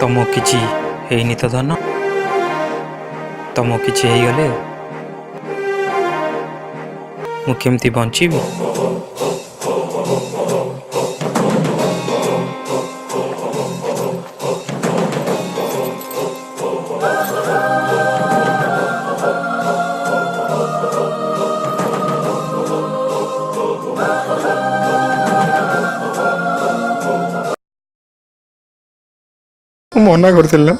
ତମକୁ କିଛି ହେଇନି ତ ଧନ? ତମକୁ କିଛି ହେଇଗଲେ ମୁଁ କେମିତି ବଞ୍ଚିବି? ମୁଁ ମନା କରିଥିଲି ନା,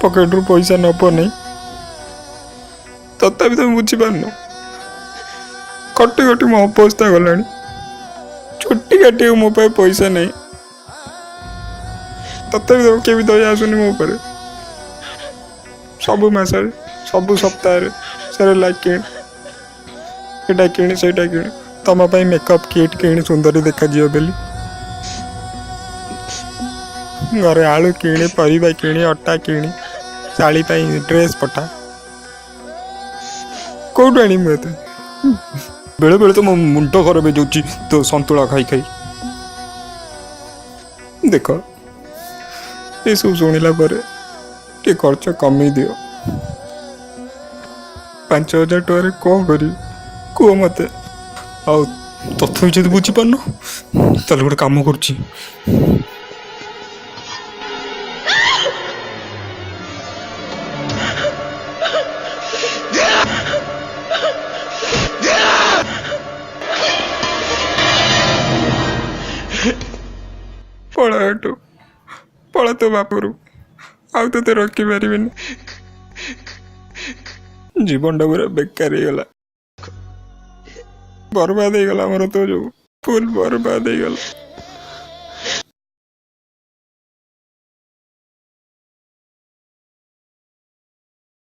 ପକେଟରୁ ପଇସା ନବନି। ତଥାପି ତମେ ବୁଝିପାରୁନ। ଖଟି ଖଟି ମୋ ଅବସ୍ଥା ଗଲାଣି, ଚୁଟି କାଟିବାକୁ ମୋ ପାଖେ ପଇସା ନାହିଁ, ତଥାପି ତମ କେବେ ଦୟା ଆସୁନି ମୋ ଉପରେ। ସବୁ ମାସରେ, ସବୁ ସପ୍ତାହରେ ସେରେଲାକ୍ କିଣି, ଏଇଟା କିଣି, ସେଇଟା କିଣି, ତମ ପାଇଁ ମେକଅପ୍ କିଟ୍ କିଣି ସୁନ୍ଦରୀ ଦେଖାଯିବ ବୋଲି। ଘରେ ଆଳୁ କିଣି, ପରିବା କିଣି, ଅଟା କିଣି, ଶାଳୀ ପାଇଁ ଡ୍ରେସ୍ ପଠା। କୋଉଠୁ ଆଣିବି ମୁଁ ଏତେ? ବେଳେବେଳେ ତ ମୋ ମୁଣ୍ଡ ଖରାପ ହେଇଯାଉଛି ତୋ ସନ୍ତୁଳା ଖାଇ ଖାଇ। ଦେଖ, ଏସବୁ ଶୁଣିଲା ପରେ ଟିକେ ଖର୍ଚ୍ଚ କମେଇ ଦିଅ। 5000 ଟଙ୍କାରେ କ'ଣ କରିବି କୁହ ମୋତେ? ଆଉ ତଥାପି ଯଦି ବୁଝିପାରୁନ, ତାହେଲେ ଗୋଟେ କାମ କରୁଛି। ପଳା ଏଠୁ, ପଳା ତୋ ବାପରୁ, ଆଉ ତୋତେ ରଖିପାରିବିନି। ଜୀବନଟା ପୁରା ବେକାର ହେଇଗଲା, ବର୍ବାଦ ହେଇଗଲା ମୋର ତୋ ଯୋଗୁ, ଫୁଲ ବର୍ବାଦ ହେଇଗଲା।